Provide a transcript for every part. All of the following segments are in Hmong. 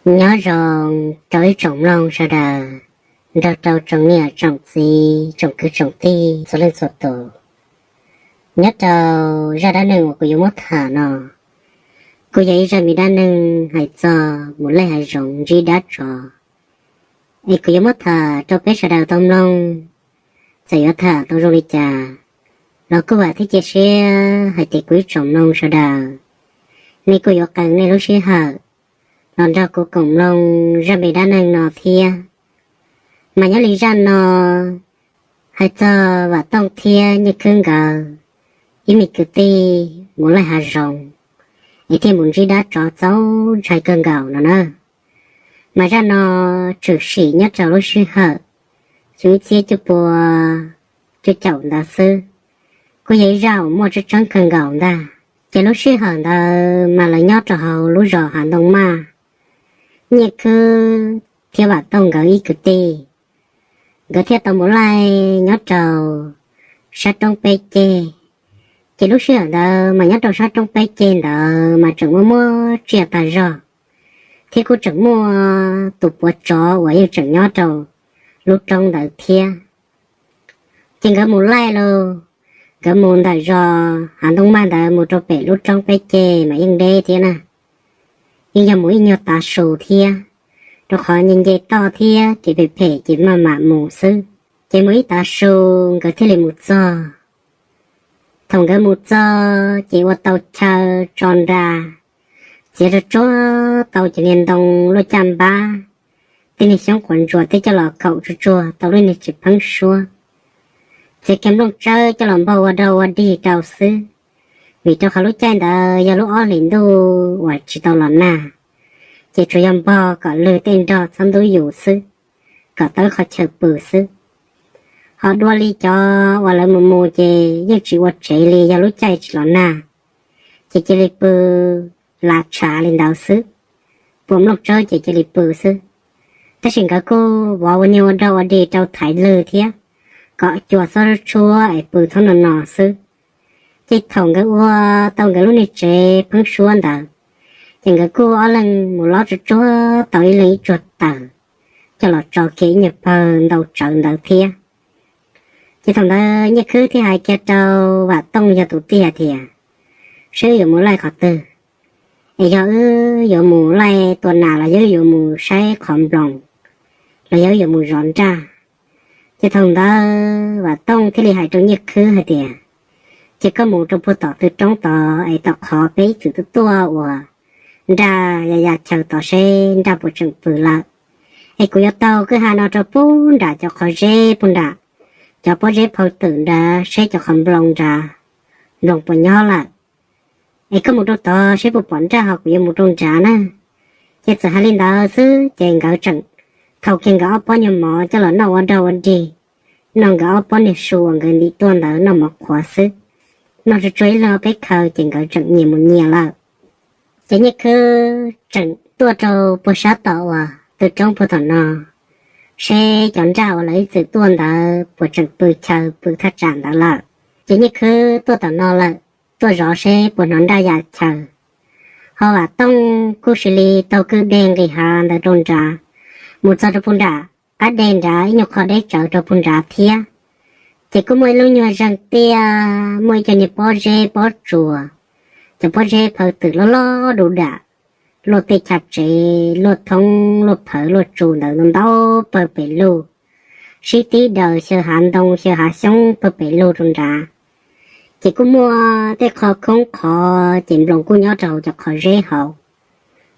Nyob zoo rau ib tsoom mloog sawv daws, nrog rau tsoom niam tsoom txiv tsoom kwv tsoom tij txhua leej txhua tus. Nyob rau zaj dab neeg uas kuv yuav muab tham no, kuj yog ib zaj me dab neeg hais txog mus laij hav zoov ntsib dab tsov, es kuv yuav muab tham rau peb sawv daws tau mloog. Txawm yuav tham tau zoo li cas los kuj vam thiab cia siab hais tias kuv ib tsoom mloog sawv daws, nej kuj yuav qee nej lub sij hawm los nrog kuv koom mloog zaj me dab neeg no thiab. Mas nyob li zaj no hais txog Vam Tooj thiab Nyiaj Khwb nkawd ib me kwv tij mus laij hav zoov es thiaj mus ntsib dab tsov txaus ntshai kawg nkaus no na. Mas zaj no tshwm sim nyob rau lub sij hawm xyoo ib txhiab cuaj pua cuaj caum ntawd xwb, kuj yog ib zaj uas muaj tseeb tseeb kawg nkaus ntag. Ces lub sij hawm ntawd mas lawv nyob rau hauv lub zos Hav Ntoo Maj, Nyiaj Khwb thiab Vam Tooj nkawd ib kwv tij, nkawd thiaj tau mus laij nyob rau sab roob peb ceg. Ces lub sij hawm ntawd mas nyob rau sab roob peb ceg ntawd mas tseem muaj muaj tsiaj tag zog, thiab kuj tseem muaj tus puav tsov uas yeej tseem nyob rau lub roob ntawd thiab. Ces nkawd mus laij lauj, nkawd mus ntawm zos Hav Ntoo Maj ntawd mus rau pem lub roob peb ceg mas yeej deb thiab na, yeej yog mus ib nyuag tav su thiab, rau qhov nce nce toj thiab ces phem phem ces maj mam mus xwb. Ces mus ib tav su nkawd thiaj li mus txog. Thaum nkawd mus txog ces ua tau chaw tso nra, txiav tsuag tsuag tau cov niag ntoo luaj caj npab, tej niag xyoob quav ntsuas tej coj los kaum tsuag tsuag tau lub niag tsev pheeb suab. Txiav kiag nplooj tsawb coj los npog ua dog ua dig rau xwb, vim rau qhov lub caij ntawd yog lub ob hlis ntuj uas tsis tau los nag, ces tsuas yog npog kom lwg tej nrog txhob ntub yus xwb, kom tau qhov chaw pw xwb. Ho dua li cov uas lawv mus mus ces yeej tsis ua tsev li, yog lub caij tsis los nag ces cia li pw lav tshav li ntawd xwb, puas nplooj tsawb ces cia li pw xwb. Tab sis nkawd kuj vov ua nyuag ua dog ua dig rau thaiv lwg thiab, kom cua txhob tshuab es pw txhob no no xwb. Ces thaum nkawd ua tau nkawd lub niag tsev pheeb suab ntawd, ces nkawd kuj ob leeg mus lob tsuag tsuag tau ib leeg ib tsuag taws, coj los tso kiag ib nyuag pawg ntau tsawv ntawd thiab. Ces thaum ntawd Nyiaj Khwb thiaj hais kiag rau Vam Tooj yog tus tij hais tias, saib wb yuav mus laij qhov twg, es yog wb yuav mus laij tua nas los yog wb yuav mus saib qhov nploos, los yog wb yuav mus zov nraj. Ces thaum ntawd Vam Tooj thiaj li hais rau Nyiaj Khwb hais tias, ces koj mus rau puag tom tw roob tod es tom qhov peb ib txwm tuaj tuaj ua nraj ya ya chaw tod seb nraj puas tseem pw lawm. Es kuv yuav taug kwj ha no rau puag nram cov qhov zeb puag nram cov pob zeb phau twm nrad seb cov qhov nploos nrad, nploos puas nyob lawm. Es koj mus rau tod seb puas pom nraj ho kuv yuav mus rau nrad na. Ces txawm hais li ntawd xwb ces nkawd tseem thau kiag nkawd ob pob nyuag mov coj los noj ua dog ua dig, noj nkawd ob pob niag su uas nkawd ntim tuaj ntawd noj mov qhuav xwb, noj tsuag tsuag ib leeg ob peb khaw ces nkawd tseem nyias mus nyias lawm. Ces Nyiaj Khwb tseem tuaj rau puag sab tom uas tw roob puag tom no, seb cov nraj uas lawv ib txwm tuaj ntawd puas tseem pw chaw pw thaj tsam ntawd lawm. Ces Nyiaj Khwb tuaj tom no lawm, tuaj zov seb puas hnov nraj ya chaw. Ho Vam Tooj kuj cia li taug kwj deg nqis hav ntawd rau nrad, mus txog rau puag nram qab deg nrad ib nyuag qho deb tsawv rau puag nrad thiab. Ces kuj muaj ib lub nyuag zeeg tiaj, muaj ib co niag pob zeb pob tsuas, cov pob zeb phau twm loj loj du dam, luaj tej chav tsev, luaj thoob luaj phawv luaj tsu ntawd ntau ntau pawg pes lug, sib tib daws xyaw hav ntoo xyaw hav xyoob pawg pes lug rau nrad. Ces kuj muaj tej qhov khoob qhov ces nploos kuj nyob rau hauv cov qhov zeb hauv.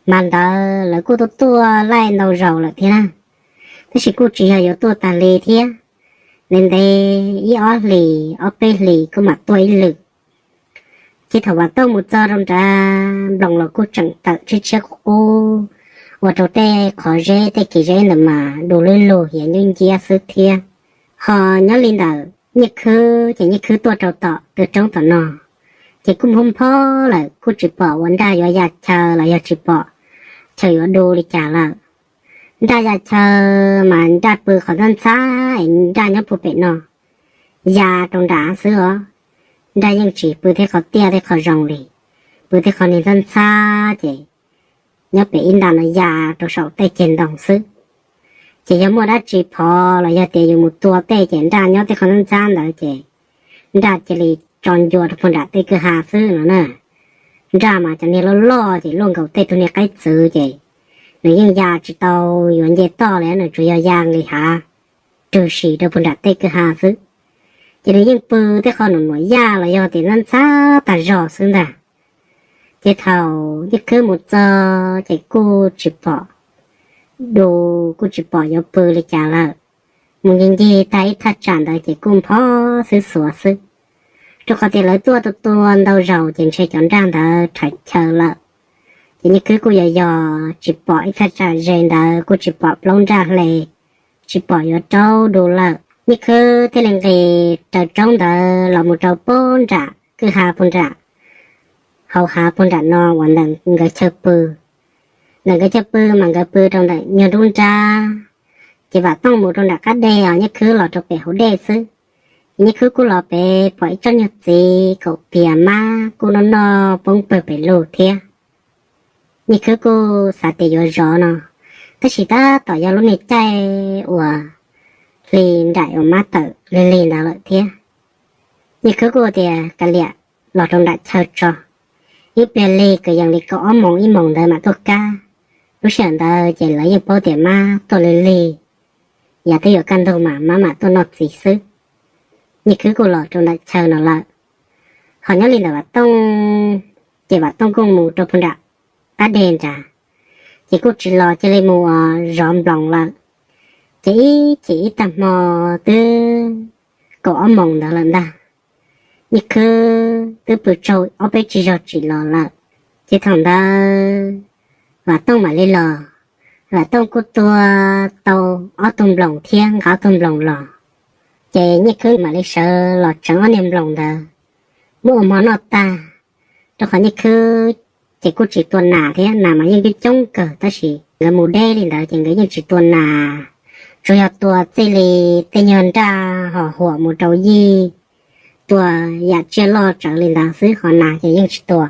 Mas ntawd lawv kuj tuaj tuaj laij ntau zaus lawm thiab na, tab sis kuj tsis yog yuav tuaj tag li thiab, ntev ntev ib ob hlis ob peb hlis kuj mam tuaj ib lwm. Ces thaum Vam Tooj mus txog rau nrad, nploos los kuj tseem tawm tshiab tshiab qub qub, ua rau tej qhov zeb tej kev zeb ntawd mas du lub lug hiav ncub nciab xwb thiab. Ho nyob li ntawm Nyiaj Khwb ces Nyiaj Khwb tuaj rau tom tw roob tom no, ces kuj nphob nphob lawm kuj tsis pom ua nraj yuav ya chaw los yog tsis pom chaw yuav du li cas lawm. Nraj ya chaw mas nraj pw qhov ntxhab ntxhab es nraj nyob puag pem no ya rau nrad xwb os. Nraj yeej tsis pw tej qhov tiaj tej qhov zoo li, pw tej qhov niag ntxhab ntxhab ces nyob pem ib nta no ya rau saum tej ceg ntoo xwb. Ces yog muaj dab tsi phov los yog tias yus mus tua tej ces nraj nyob tej qhov ntxhab ntxhab ntawd ces nraj cia li tso ncua rau puag nram tej kwj ha xwb no na. Nraj mas cov niag loj loj ces luaj nkaus tej tug niag qaib txwv ces nws yeej ya tsis tau yuav nce toj li, nws tsuas yog ya nqis hav rwg sim rau puag nram tej kwj ha xwb. Ces nws yeej pw tej qhov nuam nuam yaj los yog tias ntxhab ntxhab tag zog xwb ntag. Ces thaum Nyiaj Khwb mus txog ces kuj tsis pom du, kuj tsis pom yuav pw li cas lawm. Mus ncig ncig tag ib thaj tsam ntawd ces kuj nphob xwb xuav xwb, rau qhov tias lawv tuaj tua tua ntau zaus ces ntshe cov nraj ntawd rhais chaw lawm. Ces Nyiaj Khwb kuj yog yog tsis pom ib thaj tsam ze ntawd kuj tsis pom plaub nraj hle, tsis pom yuav raub du lawm. Nyiaj Khwb thiaj li nqis raws roob ntawd los mus rau puag nram kwj ha puag nram, hauv hav puag nram no uas ntawm nkawd chaw pw. Ntawm nkawd chaw pw mas nkawd pw rau ntawm nyuag nruab nrab, ces Vam Tooj mus rau nram qab dej os, Nyiaj Khwb los rau pem hauv dej xwb. Ces Nyiaj Khwb kuj los pem pom ib tsob nyuag txiv kaum pias mab kuj noj noj poob pawg pem lug thiab. Nyiaj Khwb kuj xav tias yuav zov no, tab sis tab tom yog lub niag caij uas hli nraim uas mab tawm lig lig ntawd lawm thiab. Nyiaj Khwb kuj tias kav liam, los rau nram chaw tso, ib pliag lig kwv yees li kaum ob moos ib moos ntawd mam tuaj kab. Lub sij hawm ntawd ces lawv yeej paub tias mab tuaj lig lig, yav twb yuav kaj ntug mas mab mam tuaj noj txiv xwb. Nyiaj Khwb kuj los rau nram chaw no lawm. Ho nyob li ntawm Vam Tooj, ces Vam Tooj kuj mus rau puag nram qab deg nrad, ces kuj tsis los, cia li mus zov nploos lawm. Ces ib chim ib tag hmo twb kaum ob moos ntawd lawm ntag. Nyiaj Khwb twb pw tsaug ob peb tsig zog tsis los lawm. Ces thaum ntawd Vam Tooj mam li los, Vam Tooj kuj tua tau ob tug nploos thiab nqa ob tug nploos los. Ces Nyiaj Khwb mam li sawv los tseev ob niag nploos ntawd muab ua hmo noj tag, rau qhov Nyiaj Khwb ces kuj tsis tua nas thiab, nas mas yeej coob coob kawg tab sis nkawd mus deb li ntawd ces nkawd yeej tsis tua nas, tsuas yog tua txij li tej nyuag nraj hom huam mus rau yij, tua yam tsiaj loj tsawv li ntawd xwb, ho nas ces yeej tsis tua.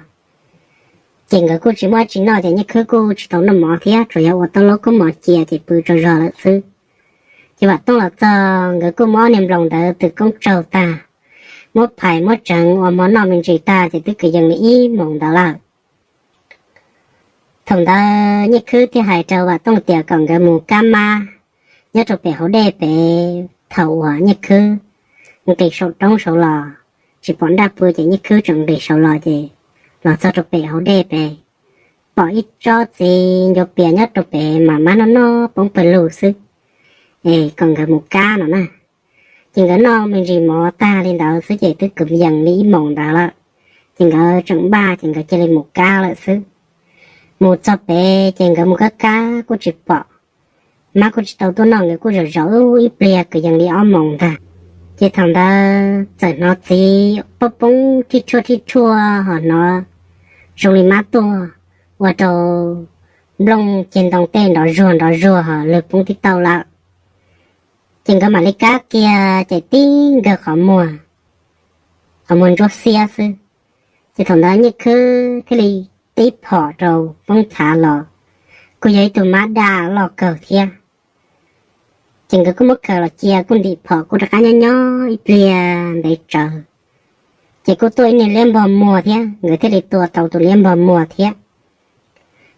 Ces nkawd kuj tsis muaj dab tsi noj ces Nyiaj Khwb kuj tsis tau noj mov thiab, tsuas yog ua tau lub koob mov cia ces pw tsaug zog lawm xwb. Ces Vam Tooj los txog, nkawd kuj muab ob niag nploos ntawd tws koob tsaug tag, muab phais muab tseev ua hmo noj me ntsis tag ces twb kwv yees li ib moos ntawd lawm. Thaum ntawd Nyiaj Khwb thiaj hais rau Vam Tooj tias kom nkawd mus kab mab nyob rau pem hauv dej pem. Thaum uas Nyiaj Khwb nqis saum roob saud los, tsis pom nraj pw ces Nyiaj Khwb tseem nqis saud los ces los txog rau pem hauv dej pem, pom ib tsob txiv ncuav pias nyob rau pem mas mab noj noj poob pawg lug xwb, es kom nkawd mus kab no na. Ces nkawd noj me ntsis mov tag li ntawd xwb ces twb kwv yees li ib moos ntawd lawm. Ces nkawd tseem npaj ces nkawd cia li mus kab lawm xwb. Mus txog pem ces nkawd mus kab kab kuj tsis pom, mab kuj tsis tau tuaj noj, nkawd kuj zaum zaum ib pliag kwv yees li ob moos ntag. Ces thaum ntawd txawm hnov txiv poob poob thij rhuaj thij rhuaj ho hnov zoo li mab tuaj, ua rau nplooj ceg ntoo tej nrov zuag nrov zuag ho lwg poob tib tauj lawm. Ces nkawd mam li kab kiag ces tib nkawg qhov muag, qhov muag ntsuab xiab xwb. Ces thaum ntawd Nyiaj Khwb thiaj li tib phom rau poob thav los, kuj yog ib tug mab daj loj kawg thiab. Ces nkawd kuj muab khaws los cia kuj ntim phom kuj rov qab nyob nyob ib pliag ntev tsawv. Ces kuj tuaj ib niag liab npog muag thiab, nkawd thiaj li tua tau tus liab npog muag thiab.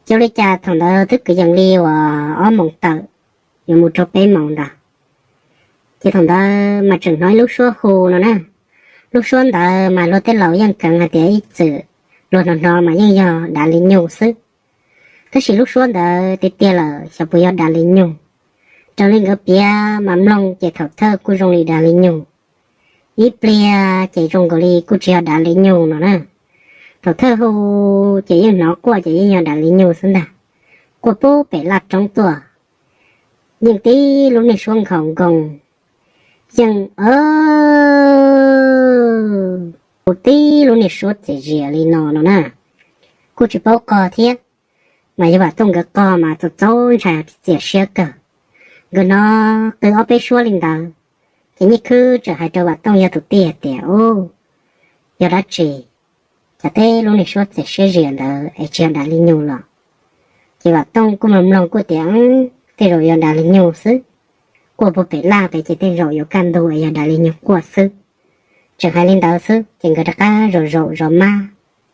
Ces ua li cas thaum ntawd twb kwv yees li uas ob moos tawm yuav mus rau peb moos ntawd. Ces thaum ntawd mas tseem hnov ib lub suab hu no na. Lub suab ntawd mas luag tej laus yeej kheev hais tias ib txwm luag hnov hnov mas yeej yog dav li nyug xwb. Tab sis lub suab ntawd tiag tiag lawm xyov puas yog dav li nyug. Raws li nkawd piav mas mloog ces thaum thawj kuj zoo li dav li nyug, ib pliag ces zoo nkaus li kuj tsis yog dav li nyug no na. Thaum thawj hu ces yeej hnov quaj ces yeej yog dav li nyug xwb ntag. Quaj pub pem laj roob tuaj, yeej tib lub niag suab nkhaus nkoos, yeej hu tib lub niag suab txias zias li no no na. Kuj tsis paub qog thiab, mas yog Vam Tooj nkawd qog mas txaus txaus ntshai txias siab kawg. Nkawd hnov qw ob peb suab li ntawd, ces Nyiaj Khwb txawm hais rau Vam Tooj yog tus tij hais tias, Ub, yog dab tsi? Cas tib lub niag suab txias siab zias ntawd es tsis yog dav li nyug los? Ces Vam Tooj kuj mloog mloog kuj tias tej zaum yog dav li nyug xwb, quaj puag pem laj pem ces tej zaum yuav kaj ntug es yog dav li nyug quaj xwb. Tseem hais li ntawd xwb ces nkawd rov qab zaum zaum zov mab.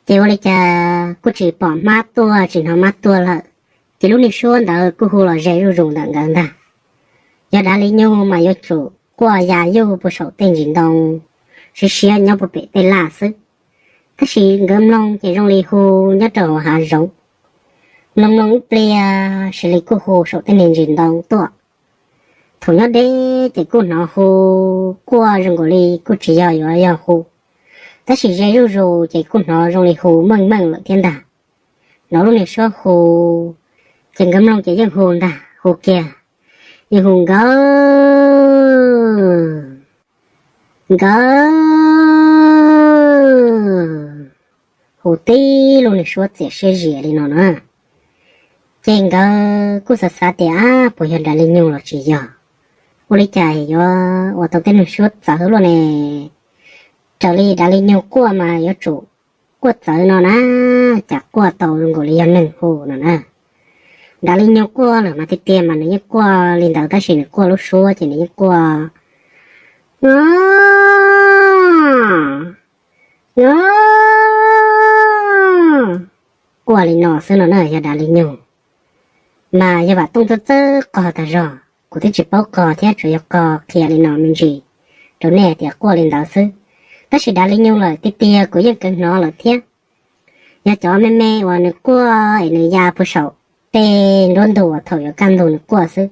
Ces ua li cas kuj tsis pom mab tuaj tsis hnov mab tuaj lawm. Ces lub niag suab ntawd kuj hu los ze zuj zus ntawm nkawd ntag. Yog dav li nyug mas yuav tsum quaj ya yuj puag saum tej ntsis ntoo siab siab nyob puag pem tej laj xwb. Tab sis nkawd mloog ces zoo li hu nyob rau hauv hav zoov. Mloog mloog ib pliag sis li kuj hu saum tej niag ntsis ntoo tuaj. Thaum nyob deb ces kuj hnov hu quaj zoo nkaus li kuj tsis yog yuav yog hu, tab sis ze zuj zus ces kuj hnov zoo li hu meej meej lawm thiab ntag. Hnov lub niag suab hu, ces nkawd mloog ces yeej hu ntag, hu kiag, yeej hu nkawd, nkawd, hu tib lub niag suab txias siab zias li no na. Ces nkawd kuj xav xav tias ab puas yog dav li nyug los tsis yog, ua li cas yuav ua tau tej niag suab txawv luaj ne. Raws li dav li nyug quaj mas yuav tsum quaj txawv no na, cas quaj tau zoo nkaus li yog neeg hu no na. Dav li nyug quaj lawm mas tiag tiag mas nws yeej quaj li ntawd tab sis nws quaj lub suab ces nws yeej quaj, quaj li no xwb no na, yog dav li nyug. Mas yog Vam Tooj txawj txawj qog tag zog, kuv twb tsis paub qog thiab, tsuas yog qog qhia li no me ntsis rau nej tias quaj li ntawd xwb. Tab sis dav li nyug lawm tiag tiag kuv yeej kawg hnov lawm thiab. Yog cov me me uas nws quaj es nws ya puag saum tej nruab ntug uas thaum yuav kaj ntug nws quaj xwb,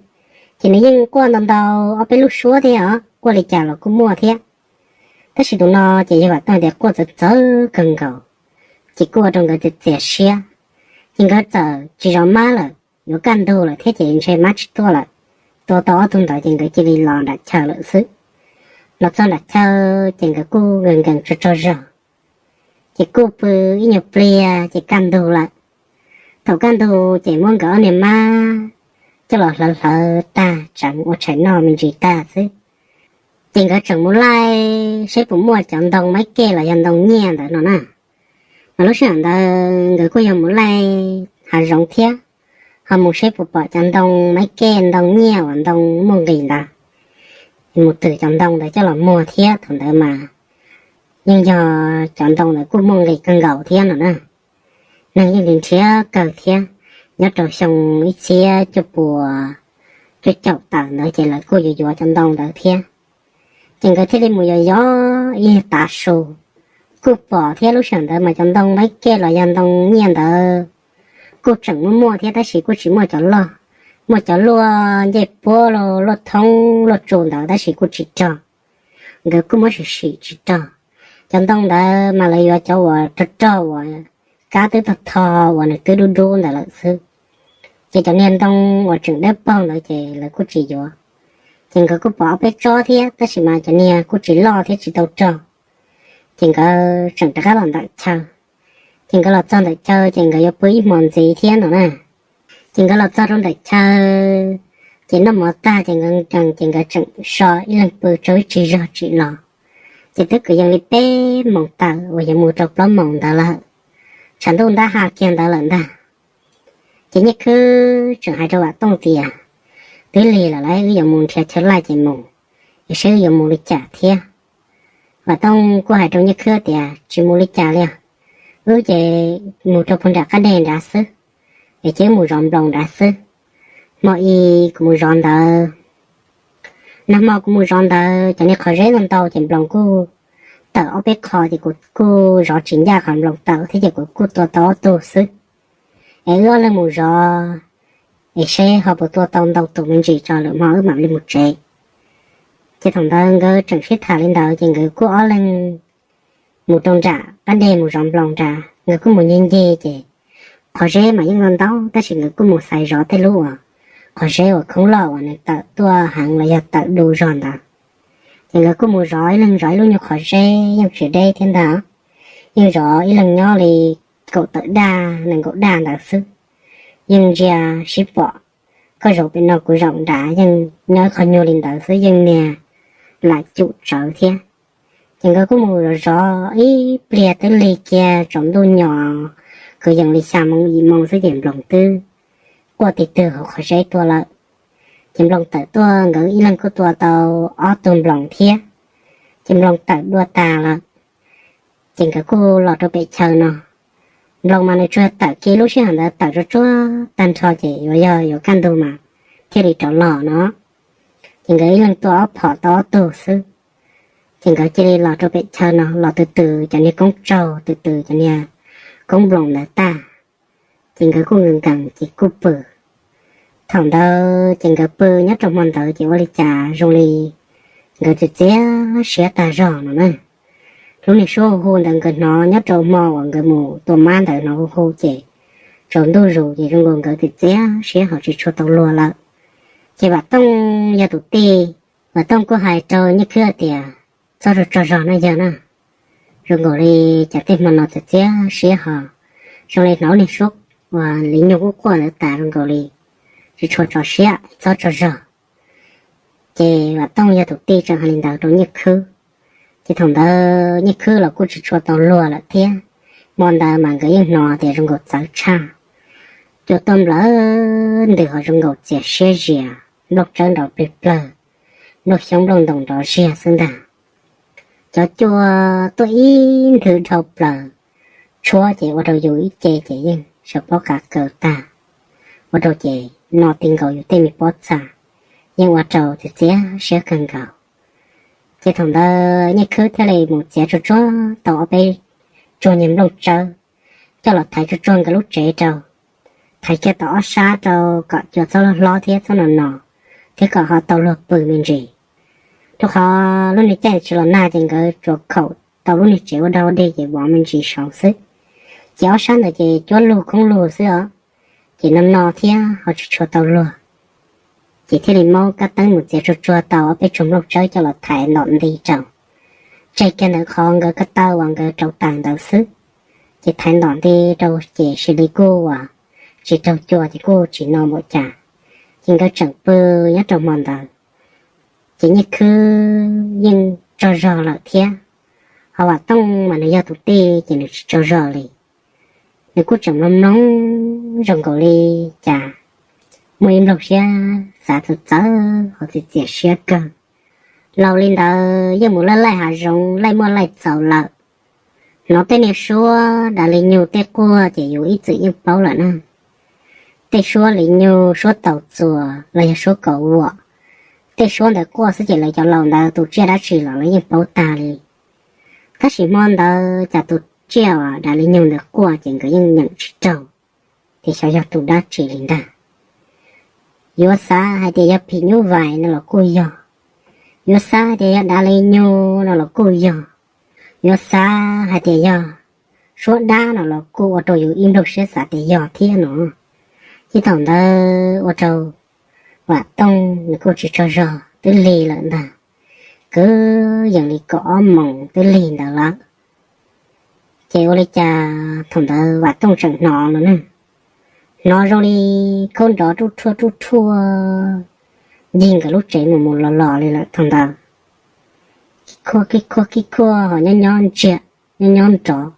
ces nws yeej quaj ntau ntau ob peb lub suab thiab os, quaj li cas los kuj muaj thiab. Tab sis tus no ces yog Vam Tooj tias quaj txawv txawv kawg nkaus, ces kuj ua rau nkawd txias txias siab. Ces nkawd txawm tsis zov mab lawm, yuav kaj ntug lawm thiab ces ntshe mab tsis tuaj lawm. Tua tau ob tug ntawd ces nkawd cia li los nram chaw lawm xwb. Los txog nram chaw ces nkawd kuj nkees nkees tsaug tsaug zog, ces kuj pw ib nyuag pliag ces kaj ntug lawm. Thaum kaj ntug ces muab nkawd ob niag mab coj los hlawv hlawv tag tseev ua tshais noj me ntsis tag xwb, ces nkawd tseem mus laij seb puas muaj cov ntoo maib kej los yog ntoo nyiaj ntawd no na. Mas lub sij hawm ntawd nkawd kuj yog mus laij hav zoov thiab, ho mus seb puas pom cov ntoo maib kej ntoo nyiaj uas ntoo muaj nqis ntawd, mus twm cov ntoo ntawd coj los muag thiab. Thaum ntawd mas yeej yog cov ntoo ntawd kuj muaj nqis kawg nkaus thiab no na. Neeg yeej nrhiav kawg thiab, nyob rau xyoo ib txhiab cuaj puas cuaj caum tawm ntawd ces lawv kuj yuav yuav cov ntoo ntawd thiab. Ces nkawd thiaj li mus yos yos ib tav su, kuj pom thiab. Lub sij hawm ntawd mas cov ntoo maib kej los yog ntoo nyiaj ntawd kuj tseem muaj muaj thiab, tab sis kuj tsis muaj cov loj. Muaj cov luaj ncej puab, luaj thoob, luaj tsu ntawd tab sis kuj tsis rog. Nkawd kuj muab sim sim tsis rog. Cov ntoo ntawd mas lawv yuav cov uas rog rog uas kab twb tog tho, uas nws twb dub dub ntawd lawm xwb. Ces cov niag ntoo uas tseem dawb paug ntawd ces lawv kuj tsis yuav. Ces nkawd kuj pom ob peb tsob thiab, tab sis mas cov niag kuj tsis loj thiab tsis tau rog. Ces nkawd tseem rov qab los ntawm chaw. Ces nkawd los txog ntawm chaw ces nkawd yuav pw ib hmo ntxiv thiab no na. Ces nkawd los txog rau ntawm chaw, ces noj mov tag ces nkawd nkees ces nkawd tseem so ib leeg pw tsaug ib tsig zog tsim los. Ces twb kwv yees li peb moos tawm uas yuav mus rau plaub moos ntawd lawm, tshav ntuj ntab ha kiag ntawd lawm ntag. Ces Nyiaj Khwb tseem hais rau Vam Tooj tias, twb lig lawm lauj, wb yuav mus nrhiav chaw laij ces mus, es saib wb yuav mus li cas thiab. Vam Tooj kuj hais rau Nyiaj Khwb tias, tsis mus li cas li os, wb ces mus rau puag nram qab deg nrad xwb, es cia wb mus zov nploos nrad xwb. Hmo i kuv mus zov ntawd, nag hmo kuv mus zov ntawd cov niag qhov zeb ntau ntau ces nploos kuj tawm ob peb qho ces kuv kuj zov tsis ncaj qhov nploos tawm thiab ces kuv kuj tua tau ob tug xwb. Es wb ob leeg mus zov, es seb ho puas tua tau ntau tus me ntsis tso lwm hmo wb mam li mus tsev. Ces thaum ntawd nkawd tseem sib tham li ntawd ces nkawd kuj ob leeg mus rau nram qab deg mus zov nploos nrad. Nkawd kuj mus ncig ncig ces qhov zeb mas yeej ntau ntau tab sis nkawd kuj mus xaiv zov tej lub uas qhov zeb uas khoob loj uas nws tawm tuaj heev los yog tawm du zog ntawd. Ces nkawd kuj mus zov ib leeg zov ib lub nyuag qhov zeb yeej tsis deb thiab ntag, yeej zov ib leeg nyob li kaum tawm daj nees nkaum daj ntawd xwb. Yeej ntsia sib pom, koj zaum pem no kuv zaum nrad, yeej nyob ib qho nyuag li ntawd xwb, yeej niag lam cum tsawv thiab. Ces nkawd kuj mus zov zov ib pliag twb lig kiag tsaus ntuj nyo, kwv yees li xya moo yim moo xwb ces nploos twb tuaj tig twg hauv qhov zeb tuaj lawm. Ces Nploos tawm tuaj, nkawd ib leeg kuj tua tau ob tug Nploos thiab. Ces Nploos tawm dua tas lawm, ces nkawd kuj los rau pem chaw no. Nploos mas nws tsuas tawm kiag lub sij hawm ntawd tawm tsuag tsuag tag nrho ces yuav yog yuav kaj ntug mas thiaj li rov los no. Ces nkawd ib leeg tua ob phom tau ob tug xwb. Ces nkawd cia li los rau pem chaw no, los tus tus cov niag koob tsaug, tus tus cov niag koob Nploos ntawd tag, ces nkawd kuj nkees nkees ces kuj pw. Thaum ntawd ces nkawd pw nyob rau hmo ntawd ces ua li cas zoo li nkawd txias txias siab tag zog no na. Lub niag suab hu hu ntawd nkawd hnov nyob rau hmo uas nkawd mus tua mab ntawd hnov hu hu ces tsaus ntuj zus ces zoo nkaus nkawd txias txias siab ho tsis tshua tau luag lawm. Ces Vam Tooj yog tus tij, Vam Tooj kuj hais rau Nyiaj Khwb tias, txhob tso zog no yawg na, zoo nkaus li cas tej hmo no txias txias siab ho zoo li hnov niag suab uas li nyuag quaj quaj ntawd tas zoo nkaus li tsis tshua tso siab, txhob tso zog. Ces Vam Tooj yog tus tij tseem hais li ntawd rau Nyiaj Khwb. Ces thaum ntawd Nyiaj Khwb los kuj tsis tshua tau luag lawm thiab. Hmo ntawd mas nkawd yeej hnov tias zoo nkaus txawv tshaj, cua tuaj nplawm ntws ho zoo nkaus txias siab zias, nplooj tsawb nrov plig plawg, nplooj xyoob nplooj ntoos nrov ziag xwb ntag. Cov cua tuaj ib nthwv dhau plaws, tshuab ces ua rau yus ib ce ces yeej sawv paub qav kaws tag, ua rau ces no ti nkaus yus tej me pob txha, yeej ua rau txias txias siab kawg nkaus. Ces thaum ntawd Nyiaj Khwb thiaj li mus txiav tsuag tsuag tau ob peb tsuag niag nplooj tsawb coj los thaiv tsuag tsuag nkawd lub tsev rau, thaiv kiag tau ob sab rau kom cua txhob loj hlob thiab txhob no no, thiab kom ho tau luag pw me ntsis. Rau qhov lub niag caij tsis los nag ces nkawd tsuas khaum tau lub niag tsev ua dog ua dig ces vov me ntsis saud xwb. Ces ob sab ntawd ces cuab lug khoob lug xwb os, ces no no thiab ho tsis tshua tau luag. Ces thiaj li muab kab teeb mus txiav tsuag tsuag tau ob peb tsuag nplooj tsawb coj los thaiv ntom nti rau, tseg kiag ntawm qhov nkawd ko taw uas nkawd rauv taws ntawd xwb. Ces thaiv ntom nti rau ces sis li kuj uas tsis raug cua ces kuj tsis no npaum cas. Ces nkawd tseem pw nyob rau hmo ntawd, ces Nyiaj Khwb yeej tsaug zog lawm thiab, ho Vam Tooj mas nws yog tus tij ces nws tsis tsaug zog li. Nws kuj tseem mloog mloog zoo nkaus li cas muaj ib nplooj siab xav txawv txawv ho txias txias siab kawg. Laus li ntawd yeej mus laij laij hav zoov laij muaj laij txaus lawm, hnov tej niag suab dav li nyug tej quaj ces yus ib txwm yeej paub lawm na. Tej suab li nyug suab taus txuas los yog suab kaus vuam, tej suab ntawd quaj xwb ces lawv cov laus ntawd tus tsiaj dab tsi los lawv yeej paub tag li. Tab sis hmo ntawd cas tus tsiaj uas dav li nyug ntawd quaj ces nkawd yeej nyeem tsis raug tias xyov yog tus dab tsi li ntag. Yuav xav hais tias yog phim nyuj vais no los kuj yog, yuav xav hais tias yog dav li nyug no los kuj yog, yuav xav hais tias yog suab dab no los kuj ua rau yus ib nplooj siab xav tias yog thiab no. Ces thaum ntawd ua rau Vam Tooj nws kuj tsis tsaug zog twb lig lawm ntag, kwv yees li kaum ob moos twb lig ntawd lawm. Ces ua li cas thaum ntawd Vam Tooj tseem hnov no ne, hnov zoo li khaub nrov ruj ruaj ruj ruaj ncig nkawd lub tsev mus mus los los li lawm thaum ntawd. Kib khuaj kib khuaj kib khuaj ho nyob nyob ntsiag nyob nyob nrov.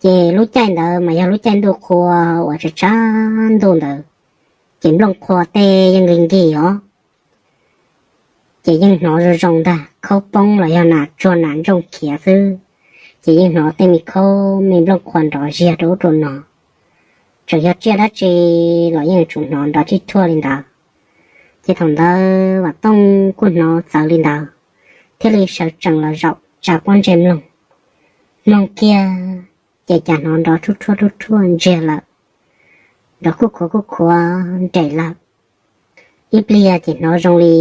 Ces lub caij ntawd mas yog lub caij ntuj qhua uas tshav tshav ntuj ntawd, ces nplooj qhua tej yeej nkig nkig os. Ces yeej hnov zoo zoo ntag, khaub poob los yog nas tsuag nas ntsooj khiav xwb, ces yeej hnov tej me khaub me nplooj qhua nrov ziag rau ub rau no. Txawm yog tsiaj dab tsi los yeej tsum hnov nrov tib thuaj li ntawd. Ces thaum ntawd Vam Tooj kuj hnov txawv li ntawd, thiaj li sawv tsees los zaum tsa pob ntseg mloog. Mloog kiag ces cas hnov nrov ruj ruaj ruj ruaj ntsiag lawm, nrov kuj khuav kuj khuav nres lawm. Ib pliag ces hnov zoo li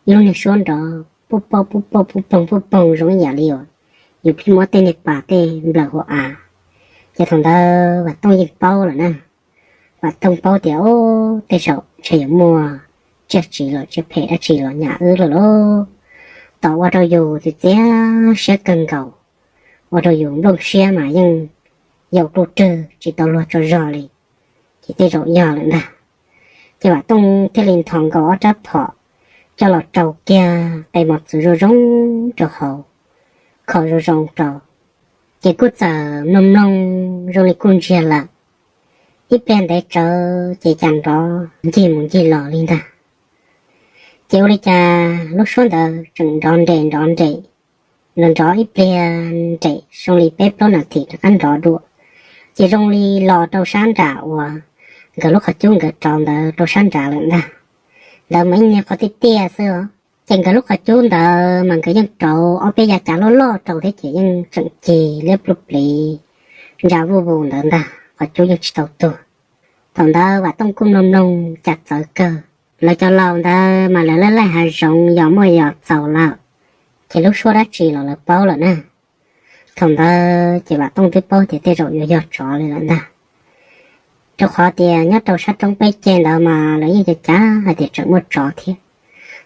ib lub niag suab nrov puj pauj puj pauj puj poog puj poog zoo ib yam li uas yus pheej muab tej niag pas tej nplawm hauv av. Ces thaum ntawd Vam Tooj yeej paub lawm na. Vam Tooj paub tias, o, tej zaum ntshe yuav muaj tsiaj tsiv los tsiaj phem dab tsi los nyam wb lawm lauj. Tos ua rau yus txias txias siab kawg nkaus, ua rau yus nplooj siab mas yeej yaus dub rwg tsis tau luag tsaug zog li. Ces tej zaum yog lawm ntag. Ces Vam Tooj thiaj li nthos nkaus ob rab phom coj los rau kiag tes mos txwv zoo zoo rau hauv, kho zoo zoo rau. Ces kuj txawm mloog mloog zoo li kuj ntsiag lawm. Ib pliag ntev tsawv ces cas nrov ncig mus ncig los li ntag. Ces ua li cas lub suab ntawd tseem nrov nres nrov nres, los nrov ib pliag nres zoo li peb plaub nas this rov qab nrov dua, ces zoo li los rau sab nram uas nkawd lub qhov cub nkawd rau ntawd rau sab nrad lawm ntag. Ntawd mas ib nyuag qhov tiaj tiaj xwb os. Ces nkawd lub qhov cub ntawd mas nkawd yeej rau ob peb yav cav loj loj rau thiab ces yeej tseem cig liab pluj pliv ntsa vuj vus ntawd ntag, qhov cub yeej tsis tau tuag. Thaum ntawd Vam Tooj kuj mloog mloog cas txawv kawg. Lawv cov laus ntawd mas lawv laij laij hav zoov yos muaj yos txaus lawm, ces lub suab dab tsi los lawv paub lawm na. Thaum ntawd ces Vam Tooj twb paub tias tej zaum yuav yog tsov li lawm ntag, rau qhov tias nyob rau sab roob peb ceg ntawd mas lawv yeej cav cav hais tias tseem muaj tsov thiab,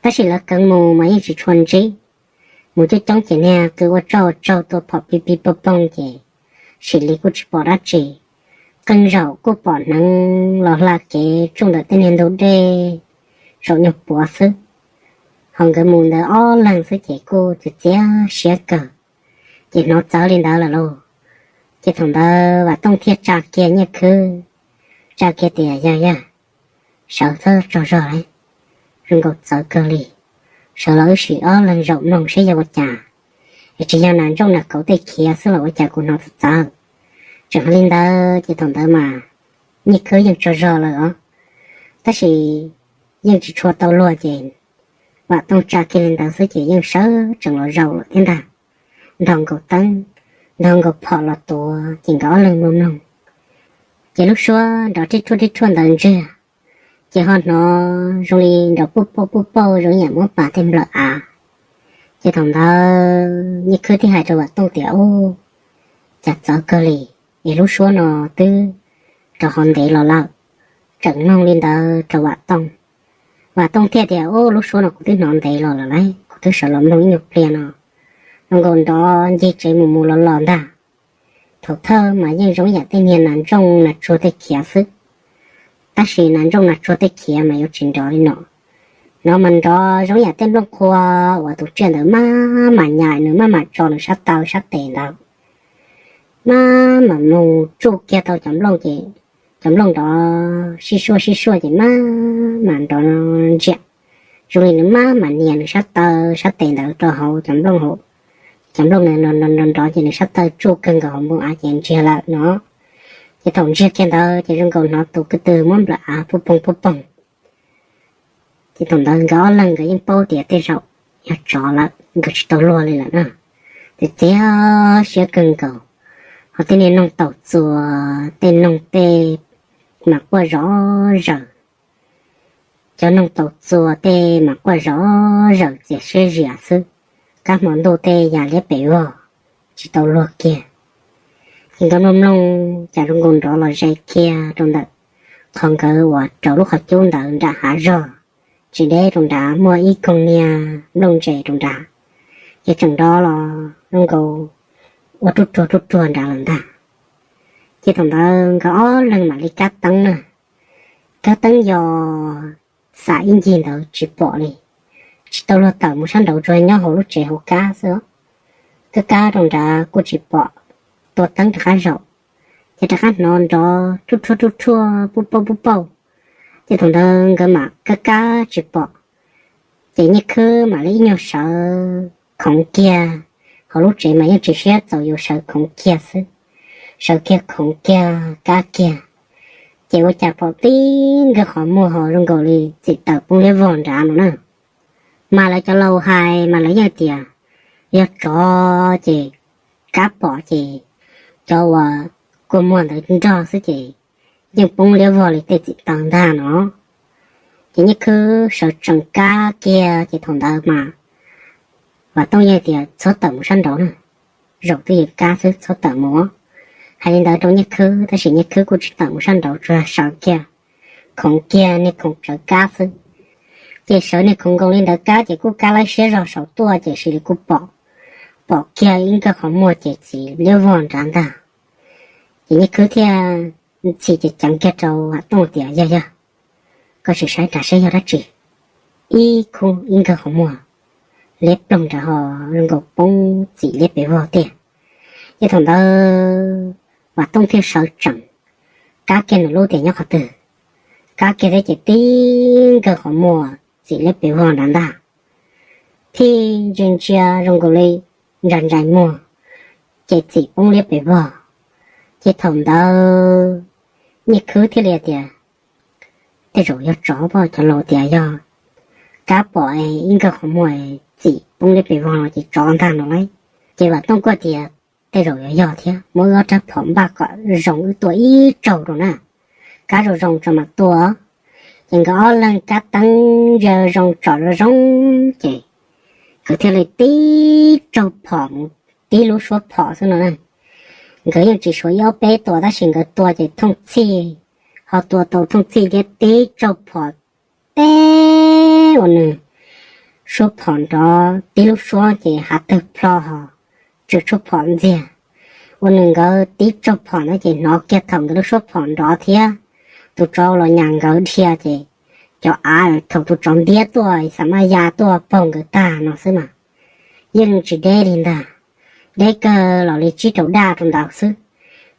tab sis lawv keev mus mas yeej tsis tshua ntsib. Mus coob coob ces niag qw ua tsaug tsaug tuaj phom pib pib poog poog ces sim li kuj tsis pom dab tsi. Qee zaum kuj pom hneev los hla kev tsuj ntawm tej niag ntug dej zaum nyuag puav xwb. Ho nkawd mus ntawd ob leeg xwb ces kuj txiav txiav siab kawg, ces hnov txawv li ntawd lawm lauj. Ces thaum ntawd Vam Tooj thiaj tsa kiag Nyiaj Khwb, tsa kiag tias, Yawg, yawg, sawv txhob tsaug zog lauj, zoo nkaus txawv kawg li. Sawv los wb sim ob leeg zaum mloog seb yog ua cas, es tsis yog nas ntsooj nas kauv tej khiav xwb los ua cas kuv hnov txawv txawv. Tseem hais li ntawd ces thaum ntawd mas Nyiaj Khwb yeej tsaug zog lawm os, tab sis yeej tsis tshua tau luag ces Vam Tooj tsa kiag li ntawd xwb ces yeej sawv tsees los zaum lawm thiab ntag. Nrog nkaus teeb, nrog nkaus phom los tuav ces nkawd ob leeg mloog mloog, ces lub suab nrov rib rhuaj rib rhuaj ntawd ntsiag, ces ho hnov zoo li nrov puj pauj puj pauj zoo yam muab pas tej nplawm av. Ces thaum ntawd Nyiaj Khwb thiaj hais rau Vam Tooj tias, Ub, cas txawv kawg li, es lub suab no twb rov hov ntev los lawm. Tseem mloog li ntawd rau Vam Tooj, Vam Tooj thiaj tias, Ub, lub suab no kuv twb hnov ntev los lawm lauj, kuv twb sawv los mloog ib nyuag pliag no, zoo nkaus nrov ncig tsev mus mus los los ntag. Thaum thawj mas yeej zoo yam tej niag nas ntsooj nas tsuag tej khiav xwb, tab sis nas ntsooj nas tsuag tej khiav mas yuav tsis nrov li no. No mas nrov zoo yam tej nplooj qhuav uas tus tsiaj ntawd maj mam nyas nws maj mam tso nws sab taw sab tes ntawd, maj mam mus tsuj kiag tau cov nplooj ces cov nplooj nrov sib suaj sib suaj ces maj mam nrov ntsiag, zoo li nws maj mam nias nws sab taw sab tes ntawd rau hauv cov nplooj hauv. Cov nplooj nrov nrov ces nws sab taw tsuj kawg nkaus hauv npoo av ces ntsiag lawm no. Ces thaum ntsiag kiag ntawd ces zoo nkaus hnov tus ko tw muab nplawm av puj poog puj poog. Ces thaum ntawd nkawd ob leeg nkawd yeej paub tias tej zaum yog tsov lawm, nkawd tsis tau luag li lawm na. Ces txiav siab kawg nkaus, ho tej niag noog taus txuas tej noog tej mas quaj zov zaws. Cov noog taus txuas tej mas quaj zov zaws txias siab zias xwb, kab hmo ntuj tej ya liab pes vog, tsis tau luag kiag. Ces nkawd mloog mloog cas zoo nkaus nrov los ze kiag rau ntawm qhov nkawd uas rau lub qhov cub ntawd nram hav zog, tsis deb rau nrad muaj ib koog niag nplooj ntse rau nrad, ces tseem nrov los zoo nkaus ua ruj ruag ruj ruag nrad lawm ntag. Ces thaum ntawd nkawd ob leeg mam li kab teeb na, kab teeb yos xam ib ncig ntawd tsis pom li, tsis tau luag tawm mus sab nraud, tsuas nyob hauv lub tsev hauv kab xwb. Kab kab rau nrad kuj tsis pom, tua teeb rov qab zaum, ces rov qab hnov nrov ruj ruag ruj ruag puj pauj puj pauj. Ces thaum ntawd nkawd mam kab kab tsis pom, ces Nyiaj Khwb mam li ib nyuag sawv khoov kiag, hauv lub tsev mas yeej tsis siab txaus yuav sawv khoov kiag xwb, sawv kiag khoov kiag kab kiag. Ces ua cas pom tib nkawg qhov muag ho zoo nkaus li txim tawm poob liab vog nrad no na. Mas lawv cov laus hais mas lawv yeej tias yog tsov ces kab pom ces cov uas kua muag ntawd nrog xwb ces yeej poob liab vog li tej txim taws ntag no. Ces Nyiaj Khwb sawv tsees kab kiag ces thaum ntawd mas Vam Tooj yeej tias txhob tawm mus sab nraud na, zaum twj ywm kab xwb txhob tawm mus. Hais li ntawd rau Nyiaj Khwb tab sis Nyiaj Khwb kuj tsis tawm mus sab nraud, tsuas sawv kiag khoov kiag niag khoov tsawv kab xwb. Ces sawv niag khoov nkaus li ntawd kab ces kuj kab laib siab zog saum tuaj ces sim li kuj pom, pom kiag ib nkawg qhov muag ces txim liab vog nrad ntag. Ces Nyiaj Khwb thiaj ntxhi ceev ceev kiag rau Vam Tooj tias, Yog yog, koj sim saib rau seb yog dab tsi. Ib khub ib nkawg qhov muag liab ploog nrad ho zoo nkaus poob txim liab pes vog tiag. Ces thaum ntawd Vam Tooj thiaj sawv tsees Kab kiag nws lub tias nyob qhov twg. Kab kiag thiab ces tib nkawg qhov muag txim liab pes vog nrad ntag. Phij ntsia ntsia zoo nkaus li ntsais ntsais muag, ces txim poob liab pes vog. Ces thaum ntawd Nyiaj Khwb thiaj li tias, Tej zaum yog tsov pob, cov laus tias yog kab pom ib nkawg qhov muag txim poob liab pes vog no ces tsov ntag no lauj. Ces Vam Tooj kuj tias, Tej zaum yuav yog thiab, muab wb ob rab phom npaj kom zoo wb tua ib tsaug rau na, kab zoo zoo tso mam tua. Ces nkawd ob leeg kab teeb ntsia zoo tsom zoo zoo, ces nkawd thiaj li tib tsaug phom mus tib lub suab phom xwb no na. Nkawd yeej tsis suav ib ob peb tua tab sis nkawd tua ces thooj txhij, ho tua tau thooj txhij thiab tib tsaug phom teb ua nws suab phom nrov tib lub suab ces hav twg plho ho tsw tshuaj phom ntxiag. Ua nws nkawd tib tsaug phom ntawd ces hnov kiag thaum nkawd lub suab phom nrov thiab tus tsov los nyas nkawd dhia ces cov av thaum tus tsov ntiab tuaj xa maj ya tuaj paug nkawd tag no xwb mas yeej tsis deb li ntag, deb kawg los li tsib rau daj rau ntawd xwb.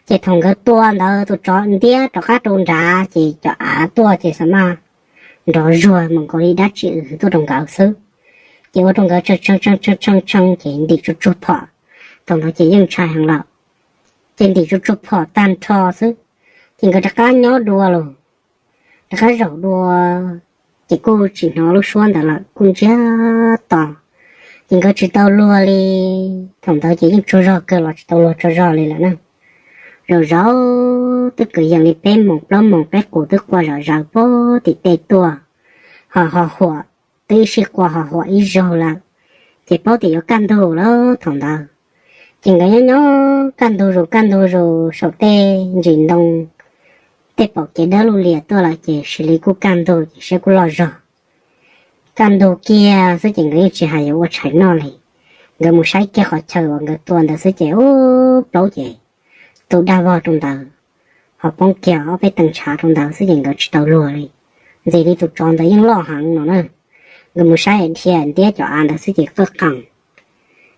Ces thaum nkawd tua ntawd tus tsov ntiab rov qab rau nrad ces cov av tuaj ces xa maj nrov zuag mus nkaus li dab tsi tuaj rau nkawd xwb. Ces ua rau nkawd tshee tshee tshee ces ntim tsuj tsuag phom, thaum ntawd ces yeej ntshai heev lawm. Ces ntim tsuj tsuag phom tag nrho xwb, ces nkawd rov qab nyob dua lawm, rov qab zaum dua, ces kuj tsis hnov lub suab ntawd lawm, kuj ntsiag to. Ces nkawd tsis tau luag li, thaum ntawd ces yeej tsaug zog kawg los tsis tau luag tsaug zog li lawm na. Zaum zaum twb kwv yees li peb moos plaub moos peb qus twb qua zom zaws pag tim tej tuaj, ho ho huam twb ib sij qua ho huam ib zaug lawm, ces paub tias yuav kaj ntug lawm thaum ntawd. Ces nkawd nyob nyob kaj ntug zus kaj ntug zus saum tej ntsis ntoo, tej pom kev dawb lug lias tuaj lawm ces sis li kuj kaj ntug ces siab kuj loj zog. Kaj ntug kiag xwb ces nkawd yeej tsis hais yuav ua tshais noj li, nkawd mus saib kiag qhov chaw uas nkawd tua ntawd xwb ces ub plaub ces tu daj vog rau ntawd, ho poob kiag ob peb tee ntshav rau ntawd xwb ces nkawd tsis tau luag li. Ntxim li tus tsov ntawd yeej loj heev no na, nkawd mus saib dhia ntiab cov av ntawd xwb ces qwj qees,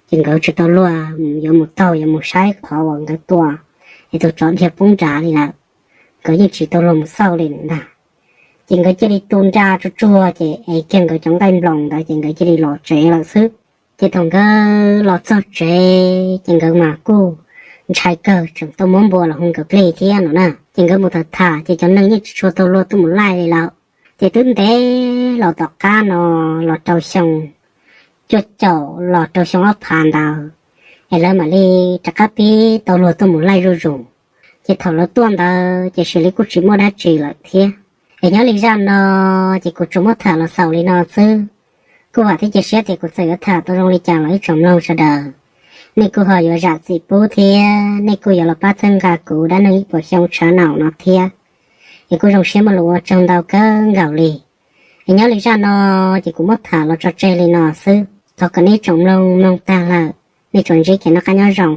ces nkawd tsis tau luag yuav mus taug yuav mus saib qhov uas nkawd tua es tus tsov dhia poob nrad li lawm, nkawd yeej tsis tau luag mus xauj li ntag. Ces nkawd cia li tu nra tsuag tsuag ces es kiag nkawd cov nqaij nploos ntawd ces nkawd cia li los tsev lawm xwb. Ces thaum nkawd los txog tsev ces nkawd mas kuj ntshai kawg tseem tuaj muab npua los hu nkawd plig thiab no na. Ces nkawd mus tham tham ces cov neeg yeej tsis tshua tau luag tuaj mus laij li lawm. Ces twb ntev los tom qab no los rau xyoo cuaj caum los rau xyoo ob phav ntawd es lawv mam li rov qab pib tau luag tuaj mus laij zuj zus. Ces thaum lawv tuaj ntawd ces sis li kuj tsis muaj dab tsi lawm thiab. Es nyob li zaj no ces kuv tsuas muab tham los xaus li no xwb. Kuj vam thiab cia siab tias kuv txawm yuav tham tau zoo li cas los ib tsoom mloog sawv daws, nej kuj ho yuav zam txim pub thiab nej kuj yuav los pab txhawb nqa kuv dab neeg ib puas xyoo tshav naum no thiab. Es kuj zoo siab muaj lus ua tsaug ntau kawg nkaus li. Es nyob li zaj no ces kuv muab tham los tso tseg li no xwb. Thov kom nej tsoom mloog mloog tag lawm nej tsuas ntsib kev noj qab nyob zoo.